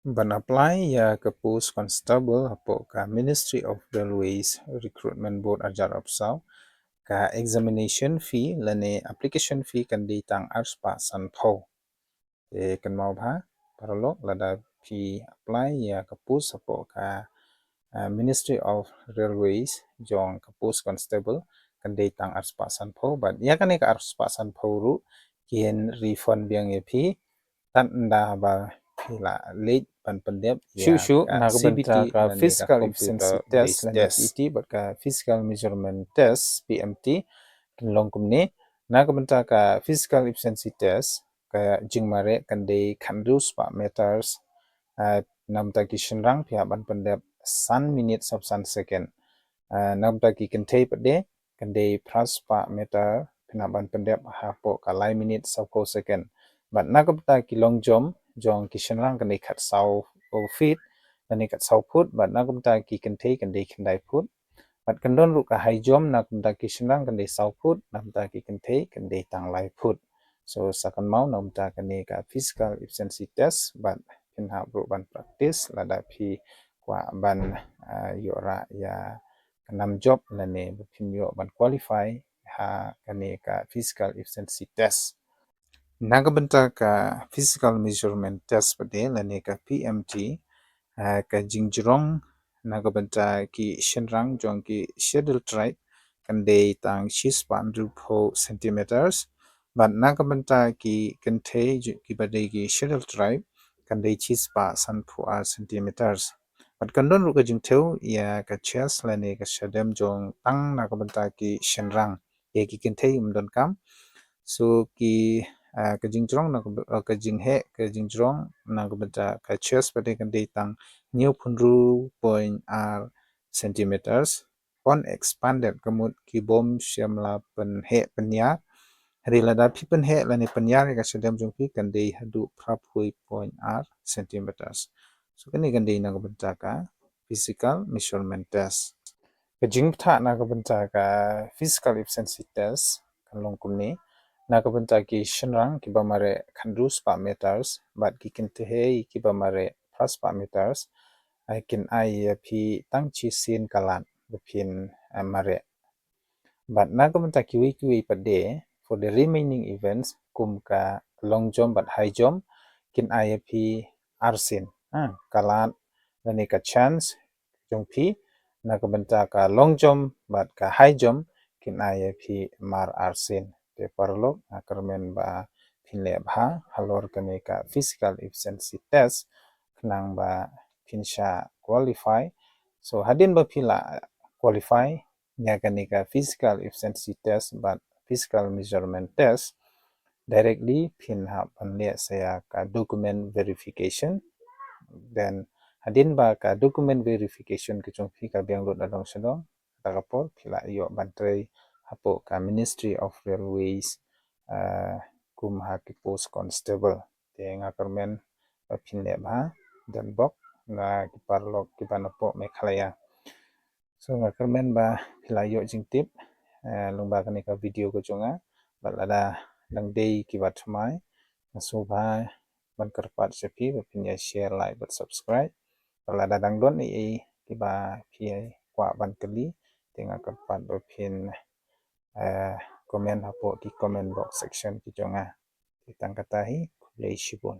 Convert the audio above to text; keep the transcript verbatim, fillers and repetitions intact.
Ban apply ïa ka post constable hapoh ka Ministry of Railways Recruitment Board arjar apsaw, ka examination fee lane application fee kan dei tang arspah sanphew. Te kynmaw bha paralok, lada phi apply ïa ka post hapoh ka, uh, Ministry of Railways jong ka post constable kan dei tang arspah sanphew, bad ïa kane ka arspah sanphew ruh kin refund biang ïa phi tad ynda ba phi la leit ban pyndep ïa shuh shuh na ka bynta ka physical efficiency test lane P E T bad ka physical measurement test, P M T. Kan long kumne, na ka bynta ka physical efficiency test, ka jingmareh kan dei khathynriew spah meters. Uh, na ka bynta ki shynrang phi hap ban pyndep san minit sawphew san second. Uh, na ka bynta ki kynthei pat de kan dei phra spah meter, phin hap ban pyndep hapoh ka lai minit sawphew second. Bad na ka bynta ki long jump jong ki shynrang kan dei khatsaw feet, kan dei khatsaw foot, bad na ka bynta ki kynthei kan dei khyndai foot. Bad kan don ruh ka high jump, na ka bynta ki shynrang kan dei saw foot, na ka bynta ki kynthei kan dei tang lai foot. So sa kynmaw na ka bynta kane ka physical efficiency test, bad phin hap ruh ban practice lada phi kwah ban, uh, ïoh rah ïa ka nam jop lane ba phin ïoh ban qualify ha kane ka physical efficiency test. Na ka bynta ka physical measurement test pat de lane ka P M T, uh, ka jingjrong na ka bynta ki shynrang jong ki scheduled tribe kan dei tang shispah hynriewphew centimeters. Bad na ka bynta ki kynthei kiba dei ki scheduled tribe kan dei shispah sanphew ar centimeters. Bad kan don ruh ka jingthew ïa ka chest lane ka shadem jong tang na ka bynta ki shynrang, ïa ki kynthei ym donkam. So ki, uh, ka jingjrong na ka, uh, ka jingheh ka jingjrong na ka bynta ka chest pat de kan dei tang hynñiewphew hynriew point ar centimeters. Unexpanded, ka mut ki bym shym la pynheh pynïar. Hynrei lada phi pynheh lane pynïar ïa ka shadem jong phi kan dei haduh phraphew point ar centimeters. So kane kan dei na ka bynta ka physical measurement test. Ka jingbthah na ka bynta ka physical efficiency test kan long kumne. Na ka bynta ki shynrang kiba mareh khathynriew spah meters bad ki kynthei kiba mareh phra spah meters, ai kin ai ïa phi tang shisien ka lad ba phin, eh, mareh. Bad na ka bynta kiwei kiwei pat de, for the remaining events kum ka long jump bad high jump, kin ai ïa phi arsien, ha, ka lad lane ka chance jong phi na ka bynta ka long jump bad ka high jump kin ai ïa phi mar arsien. Te paralok, nga kyrmen ba phin leh bha halor kane ka physical efficiency test khnang ba phin shah qualify. So hadien ba phi la qualify ïa kane ka physical efficiency test bad physical measurement test, directly phin hap ban leh sa ïa ka document verification. Then hadien ba ka document verification ka jong phi ka biang lut nadong shadong, kata ka por phi la ïoh ban trei hapoh ka Ministry of Railways, uh, kum ha ki post constable. Te nga kyrmen ba phin leh bha, don bok na ki paralok kiba napoh Meghalaya. So nga kyrmen ba phi la ïoh jingtip, eh, lyngba kane ka video ka jong nga. Bad lada dang dei kiba thymmai, nga sngewbha ban kyrpad sha phi ba phin ïa share, like bad subscribe. Bad lada dang don ei ei kiba phi kwah ban kylli, te nga kyrpad ba phin, eh, comment hapoh ki comment box section ki jong nga. Te tang kata hi, khublei shibun.